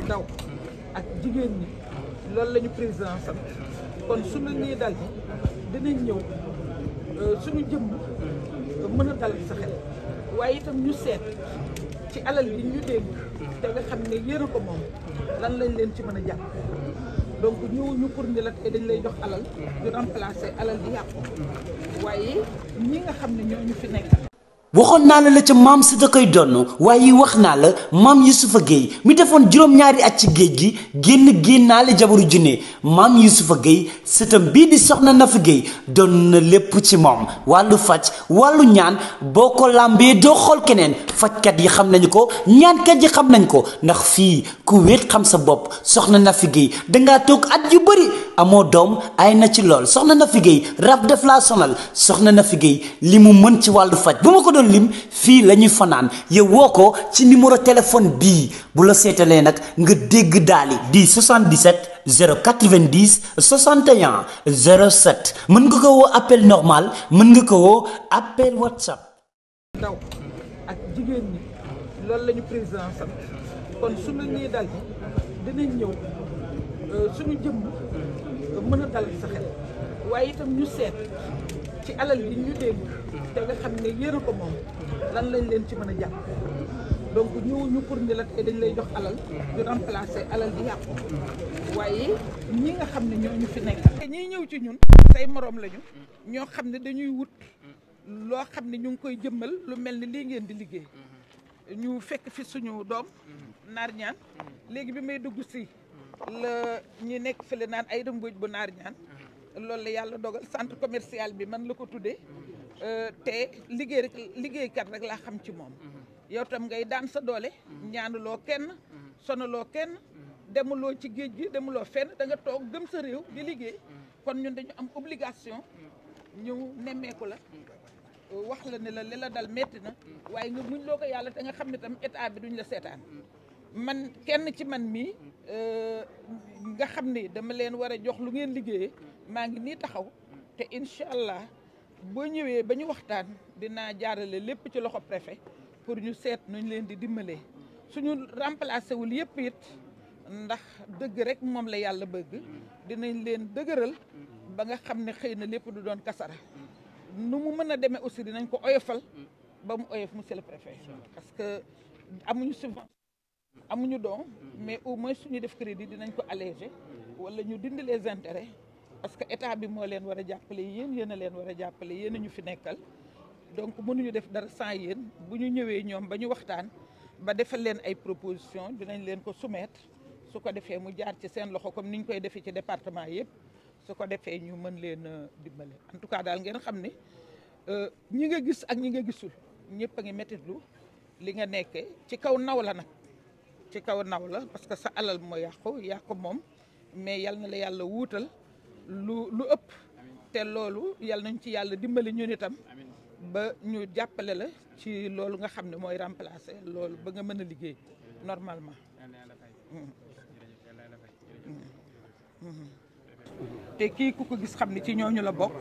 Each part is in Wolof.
ndaw ak jigéen ñi loolu la ñu président sant kon suñu ñuy dal dinañ ñëw suñu jëmm mën a dalal sa xel waaye itam ñu seet ci alal yi ñu dégg te nga xam ne yéen a ko moom lan lañ leen ci mën a jàpp donc ñëwuñu pour ni la tey dañ lay jox alal ñu remplacer alal di yàqu waaye ñi nga xam ne ñoo ñu fi nekk. waxoon naa la ca maam si da koy donn waaye wax naa la maam Youssoufa Gueye mi defoon juróom-ñaari at ci géej gi génnaale jabaru junne maam Youssoufa Gueye sëtam bii di soxna Nafi Gueye doon na lépp ci moom wàllu faj wàllu ñaan boo ko làmbee doo xool keneen fajkat yi xam nañu ko ñaankat yi xam nañ ko ndax fii ku wéet xam sa bopp soxna Nafi Gueye dangaa toog at yu bëri amoo doom ay na ci lool soxna Nafi Gueye rab def laa sonal soxna Nafi Gueye li mu mën ci wàllu faj bu ma ko doon lim fii la ñuy fanaan yow woo ko ci numéro téléphone bii bu la seetalee nag nga dégg daali di 77 090 61 07 mën nga ko woo appel normal mën nga ko woo appel WhatsApp. ndaw ak jigéen ñi loolu la ñu président sant kon suñu ñuy dal dinañ ñëw suñu jëmm mën a dalal sa xel waaye itam ñu seet ci alal yi ñu dégg te nga xam ne yéen a ko moom lan lañ leen ci mën a jàpp donc ñëwuñu pour ni la tey dañ lay jox alal ñu remplacer alal di yàqu waaye ñi nga xam ne ñoo ñu fi nekk ñiy ñëw ci ñun say moroom lañu ñoo xam ne dañuy wut loo xam ne ñu ngi koy jëmmal lu mel ni lii ngeen di liggéey ñu fekk fi suñu doom naar ñaan léegi bi may dugg si la ñi nekk fële naan ay dëmbooj bu naar ñaan loolu la yàlla dogal centre commercial bi man la ko tuddee te liggéeykat rek laa xam ci moom yow tam ngay daan sa doole ñaanuloo kenn sonaloo kenn demuloo ci géej gi demuloo fenn da nga toog gëm sa réew di liggéey kon ñun dañu am obligation ñëw nemmeeku la wax la ne la li la dal metti na waaye nga muñ loo ko yàlla te nga xam ne tam état bi duñ la seetaan man kenn ci man mii nga xam ne dama leen war a jox lu ngeen liggéeyee maa ngi nii taxaw te incha allah boo ñëwee ba ñu waxtaan dinaa jaarale lépp ci loxo préfet pour ñu seet nuñ leen di dimbalee suñu remplacé wul yëpp it ndax dëgg rek moom la yàlla bëgg dinañ leen dëgëral ba nga xam ne xëy na lépp du doon kasara nu mu mën a demee aussi dinañ ko oyofal ba mu oyof monsieur le préfet parce que amuñu subvention amuñu don mais au moins suñu def crédit dinañ ko alléger wala ñu dindi les intérêts parce que état bi moo leen war a jàppale yéen a leen war a jàppale yéen a ñu fi nekkal donc mënuñu def dara sans yéen bu ñu ñëwee ñoom ba ñu waxtaan ba defal leen ay proposition dinañ leen ko soumettre su ko defee mu jaar ci seen loxo comme ni ñu koy defee ci département yëpp su ko defee ñu mën leen dimbale en tout cas daal ngeen xam ne ñi nga gis ak ñi nga gisul ñëpp a ngi mettitlu li nga nekkee ci kaw naw la nag ci kaw naw la parce que sa alal moo yàqu moom mais yal na la yàlla wuutal lu ëpp te loolu yal nañ ci yàlla dimbali ñun itam ba ñu jàppale la ci loolu nga xam ne mooy remplacer loolu ba nga mën a liggéey normalement. te kii ku ko gis xam ne ci ñooñu la bokk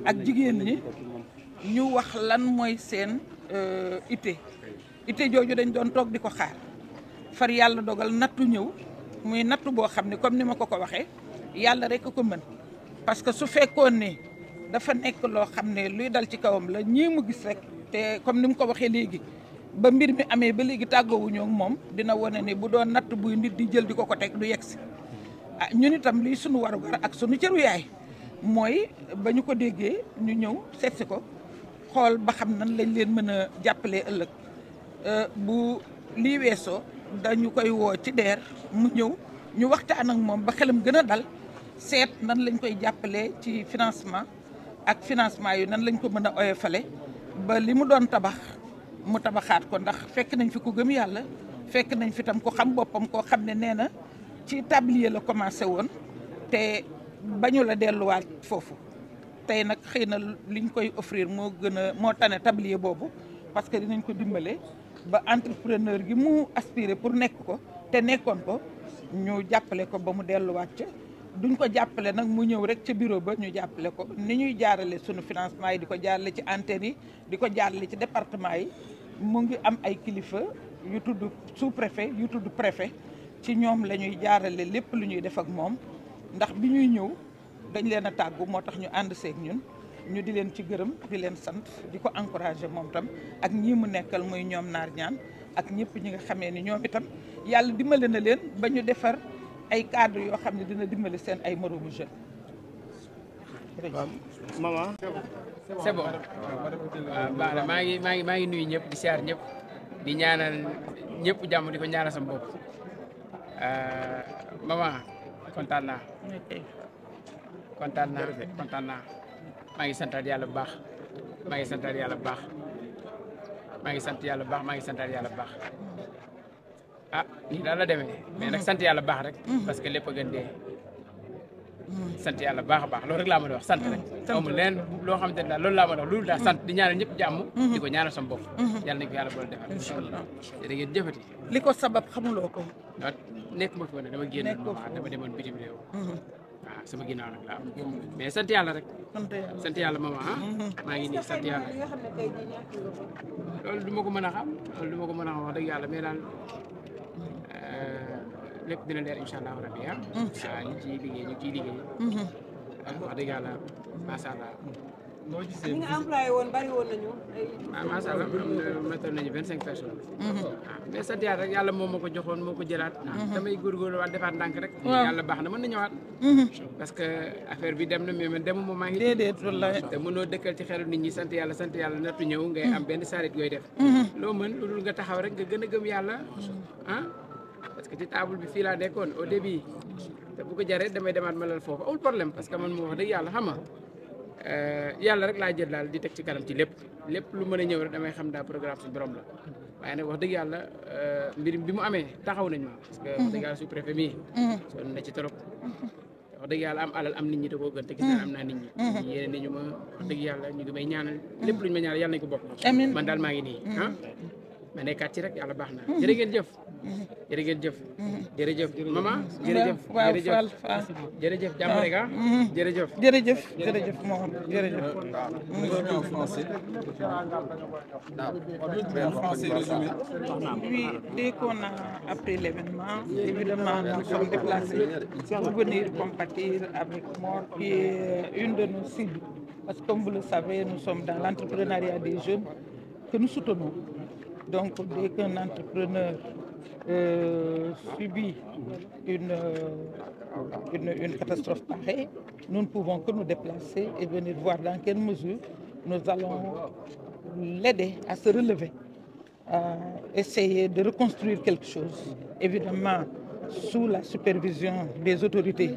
ak jigéen ñi ñu wax lan mooy seen ité jooju dañ doon toog di ko xaar far yàlla dogal nattu ñëw muy nattu boo xam ne comme ni ma ko waxee yàlla rek ko mën parce que su fekkoon ne dafa nekk loo xam ne luy dal ci kawam la ñii mu gis rek te comme ni mu ko waxee léegi ba mbir mi amee ba léegi tàggoowuñu ak moom dina wane ne bu doon natt buy nit di jël di ko teg du yegsi ah ñun itam lii suñu warugar ak suñu cëru yaay mooy ba ñu ko déggee ñu ñëw seetsi ko xool ba xam nan lañ leen mën a jàppalee ëllëg bu lii weesoo dañu koy woo ci DER mu ñëw ñu waxtaan ak moom ba xelam gën a dal seet nan lañ koy jàppalee ci financement ak financement yu nan lañ ko mën a oyofale ba li mu doon tabax mu tabaxaat ko ndax fekk nañ fi ku gëm yàlla fekk nañ fi tam ko xam boppam koo xam ne nee na ci tablier la commencé woon te bañu la delluwaat foofu tey nag xëy na liñ koy offrir moo tane tablier boobu parce que dinañ ko dimbale ba entrepreneur gi mu aspiré pour nekk ko te nekkoon ko ñu jàppale ko ba mu delluwaat ca duñ ko jàppale nag mu ñëw rek ca bureau ba ñu jàppale ko ni ñuy jaarale sunu financement yi di ko jaarale ci antenne yi di ko jaarale ci département yi mu ngi am ay kilifa yu tudd sous-préfet yu tudd préfet ci ñoom la ñuy jaarale lépp lu ñuy def ak moom ndax bi ñuy ñëw dañ leen a tàggu moo tax ñu ànd seeg ñun ñu di leen ci gërëm di leen sant di ko encourager moom tam ak ñii mu nekkal muy ñoom naar ñaan ak ñëpp ñi nga xamee ni ñoom itam yàlla dimbale na leen ba ñu defar ay cadre yoo xam ne dina dimbali seen ay moroomu jeune. maman c'est bon baax na maa ngi nuyu ñëpp di siyaar ñëpp di ñaanal ñëpp jàmm di ko ñaanal sama bopp maman kontaan naa maa ngi santaat yàlla bu baax maa ngi santaat yàlla bu baax maa ngi sant yàlla bu baax maa ngi santaat yàlla bu baax ah nii daal la demee mais nag sant yàlla baax rek parce que lépp a gën dee sant yàlla baax a baax loolu rek laa mën a wax sant rek amul leen loo xamante ne daal loolu laa mën a wax loolu daal sant di ñaanal ñëpp jàmm di ko ñaanal sama bopp yàlla nañ ko yàlla boole defal inshallah da ngeen jëfati li ko sabab xamuloo ko nekk ma fi woon dama génn dama demoon bitim réew waaw sama ginnaaw nag laa mais sant yàlla rek sant yàlla maman maa ngi nii sant yàlla loolu du ma ko mën a xam loolu du ma ko mën a xam wax dëgg yàlla mais daal lépp dina leer incha allah rabbi ñu ciy liggéey wax dëgg yàlla macha allah. ñi nga employé woon bari woon nañu. waaw macha allah météo nañu 25 personnes. waaw mais sant yàlla rek yàlla moom moo ko joxoon moo ko jëlaat. damay góorgóorlu waat defaat ndànk rek. yàlla baax na mën na ñëwaat. parce que affaire bi dem na mais man demu moom maa ngi. déedéet wallaay te mënoo dëkkal ci xelu nit ñi sant yàlla nattu ñëw ngay am benn sarit yooyu def. loo mën lu dul nga taxaw rek nga gën a gëm yàlla parce que ci table bi fii laa nekkoon au début te bu ko jaree damay demaat ma lal foofu amul problème parce que man moo wax dëgg yàlla xam nga yàlla rek laa jël daal di teg ci kanam ci lépp lu mën a ñëw rek damay xam daal programme suñu borom la waaye nag wax dëgg yàlla mbir bi mu amee taxaw nañ ma parce que wax dëgg yàlla sous préfet mii sonn na ci trop wax dëgg yàlla am alal am nit ñi da koo gën te gis naa am naa nit ñi yéene nañu ma wax dëgg yàlla ñu ngi may ñaanal lépp luñu ma ñaanal yàlla nañ ko bokk man daal maa ngi nii ma nekkaat ci rek yàlla baax na jërë ngeen jëf jërëjëf maman jërëjëf jàmm rek jërëjëf moom jërëjëf oui dès qu'on a appris l'événement évidemment nous sommes déplacés pour venir compatir avec Mor qui est une de nos cibles parce que comme vous le savez nous sommes dans l'entrepreneuriat des jeunes que nous soutenons. Donc, dès qu'un entrepreneur subit une catastrophe pareille, nous ne pouvons que nous déplacer et venir voir dans quelle mesure nous allons l'aider à se relever, à essayer de reconstruire quelque chose. Évidemment, sous la supervision des autorités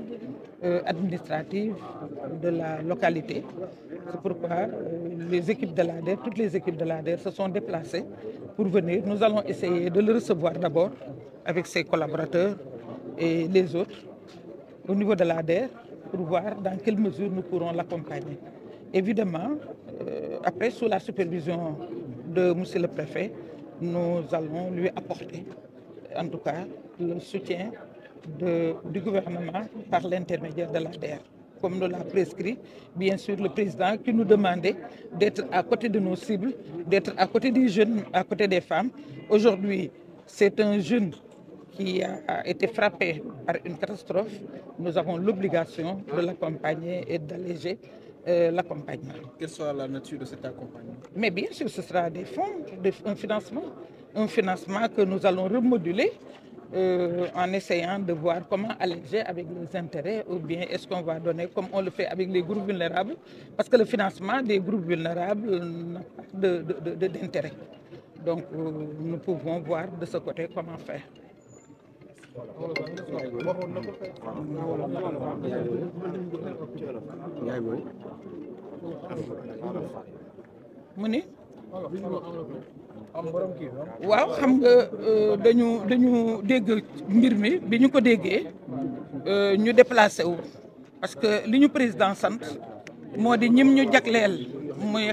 administratives de la localité. C'est pourquoi les équipes de l'ADER, toutes les équipes de l'ADER se sont déplacées pour venir. Nous allons essayer de le recevoir d'abord avec ses collaborateurs et les autres au niveau de l'ADER pour voir dans quelle mesure nous pourrons l'accompagner. Évidemment, après, sous la supervision de monsieur le préfet, nous allons lui apporter, en tout cas, le soutien du gouvernement par l'intermédiaire de l'ADER. Comme nous l'a prescrit, bien sûr, le président qui nous demandait d'être à côté de nos cibles, d'être à côté des jeunes, à côté des femmes. Aujourd'hui, c'est un jeune qui a été frappé par une catastrophe. Nous avons l'obligation de l'accompagner et d'alléger l'accompagnement. Quelle sera la nature de cet accompagnement? Mais bien sûr, ce sera des fonds, un financement que nous allons remoduler en essayant de voir comment alléger avec les intérêts ou bien est-ce qu'on va donner comme on le fait avec les groupes vulnérables parce que le financement des groupes vulnérables n'a pas d'intérêt. Donc nous pouvons voir de ce côté comment faire. Mu ni waaw xam nga dañu dégg mbir mi bi ñu ko déggee ñu déplacé wu parce que li ñu président sant moo di ñim ñu jagleel muy